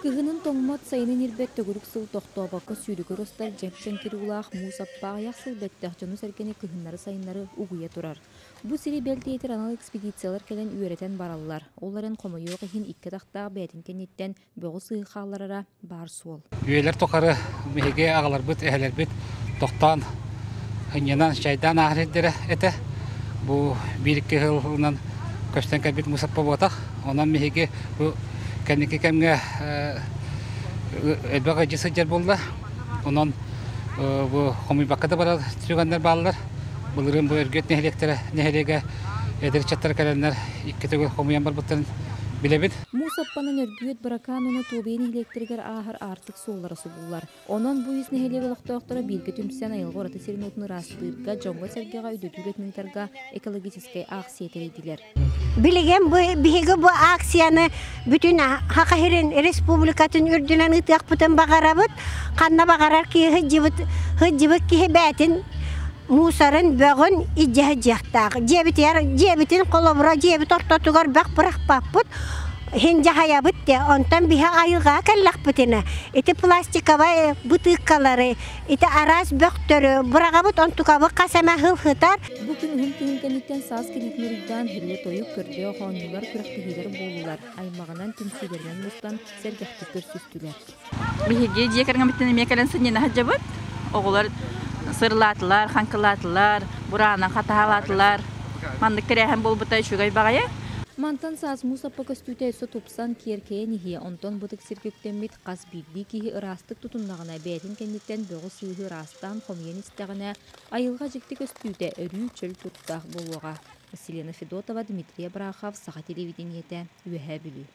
Кыһынын тоҥмот, сайынын ирбэт төгүрүк сыл тохтообокко сүүрүгэр устар дьэп-дьэҥкир уулаах муус аппа аҕыйах сыл бэттэх дьону-сэргэни кыһыннары-сайыннары угуйа турар. Бу сири бэл диэтэр анал экспедициялар кэлэн үөрэтэн бараллар. Ол эрэн хомойуох иһин икки атахтаах бэйэтин кэнниттэн бөҕү сыыһы хаалларара баар суол. Үйэлэр тухары биһиги аҕаларбыт, эһэлэрбит тохтоон ынньанан, чайдаан ааһар сирдэрэ этэ. Бу биир-икки сылынан көстөн кэлбит муус аппа буотах. Онон биһиги бу кэнники кэмҥэ элбэх ыдьы сылдьар буолла. Онон бу хомуйбакка да барар түгэннэр бааллар. Былырыын бу Өргүөт нэһилиэктэрэ нэһилиэгэ эдэр ыччаттар кэлэннэр икки төгүл хомуйан барбыттарын билэбит. Муус аппанан Өргүөт, Быракаан уонна Туобуйа нэһилиэктэригэр ааһар аартык суоллара субуллар. Онон бу үс нэһилиэк олохтоохторо бииргэ түмсэн айылҕа ураты сирин-уотун ыраастыырга, дьоҥҥо-сэргэҕэ өйдөтүү үлэтин ыытарга экологическай аахсыйа тэрийдилэр. Билигин бу биһиги бу акцияны бүтүн Саха сирин республикатын үрдүнэн ыытыахпытын баҕарабыт. Ханна баҕарар киһи сылдьыбыт сылдьыбыт киһи бэйэтин мусорын, бөҕүн илдьэ сылдьыахтаах. Дьиэбитигэр дьиэбитин холобура дьиэбит ортотугар бөх бырахпаппыт, иһин дьаһайабыт де. Онтон биһи айылҕаҕа кэллэхпитинэ ити пластиковай бытыыккалары, ити араас бөхтөрү быраҕабыт, онтукабыт хас эмэ сыл сытар. Бу күн уһун күһүн кэнниттэн саас кэлиитин уруйдаан ырыа-тойук, көрдөөх оонньуулар, күрэхтэһиилэр буоллулар. Аймаҕынан, түмсүүлэринэн мустан сэргэхтик көрсүстүлэр. Биһиги дьиэ кэргэммитин эмиэ кэлэн сынньана сылдьабыт. Оҕолор сырылаатылар, хаҥкылаатылар, бураанан хатаһалаатылар. Маннык тэрээһин буолбута үчүгэй баҕайы. Мантан саас муус аппа көстүүтэ өссө тупсан, киэркэйэн иһиэ, онтон бытык сиргэ үктэммит хас биирдии киһи ыраастык тутуннаҕына, бэйэтин кэнниттэн бөҕү-сыыһы ыраастаан хомуйан истэҕинэ, айылҕа дьикти көстүүтэ өрүү чөл туруктаах буолуоҕа. Василена Федотова, Дмитрий Абрахов, Саха телевидениетэ, Үөһээ Бүлүү.